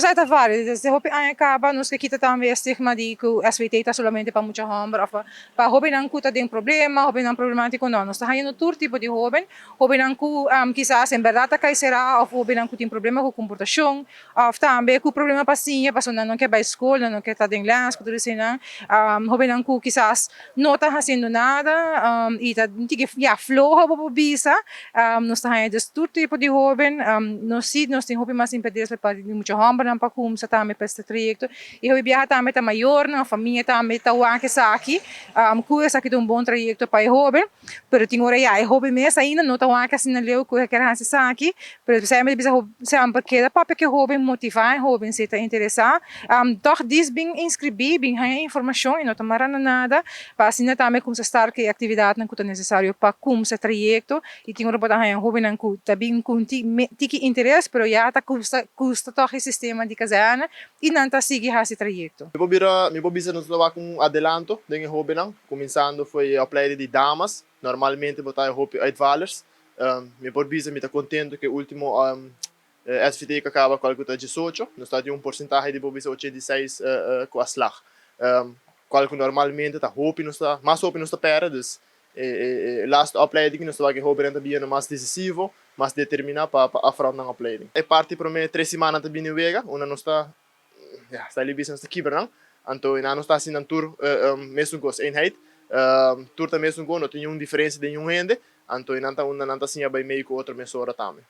Bo ta varia, desde hopi aña kaba nos ke kita tambe e stigma di ku SVT ta solamente pa mucha hòmber òf pa hóbennan ku ta den problema, hóbennan problemátiko. No, nos ta hañando tur tipo di hóben, hóbennan ku kisas en bèrdat ta kai será òf hóbennan ku tin problema ku komportashon òf tambe ku problema pa siña pasobra nan no ke bai skol, nan no ke ta den lès ku tur eseinan, hóbennan ku kisas no ta hasiendo nada i ta tiki ya floho bo por bisa. Nos ta haña dus tur tipo di hóben. Nos si nos tin hopi mas interes pa di mucha hòmbernan pa kumsa tambe pa este trayekto i hopi biaha tambe ta mayornan òf famia tambe ta wak esaki ku esaki ta un bon trayekto pa e hóben, pero tin ora ya e hóben mes ainda no ta wak asina leu ku e kier hasi esaki, pero esei mi ta bisa semper keda papia ku e hóben, motivá e hóben si e ta interesá tòg dis bin inskribí, bin haña informashon i no ta mara na nada pa asina tambe kumsa start ku e aktividatnan ku ta nesesario pa kumsa e trayekto. I tin ora bo ta haña hóbennan ku ta bin ku un tiki interes pero ya ta kusta kusta tòg e sistema di kazèrne i nan ta sigui hasi trayekto. Mi por bira mi por bisa nos ta wak un adelanto den e hóbennan, kuminsando for e opleiding di damas, normalmente bo ta e hopi uitvalers. Mi por bisa mi ta kontento ku e último SVT ku a kaba kual ku ta 18, nos ta tin un porsentahe di por bisa 86 ku a slag, kual ku normalmente ta hopi nos ta mas hopi nos ta pèrdè, dus e laatste opleiding nos ta wak e hóbennan ta bira mas desisivo, mas determiná pa afront nan opleiding. E parti promé 3 simannan ta bini wega, unda nos ta, ya, sta bisa nos ta kibra nan, anto nan nos ta hasi nan tur mesun kos, eenheid, tur ta mesun kos, no tin niun diferensia den niun hende, anto nan ta unda nan ta siña bai mei ku otro mesora tambe.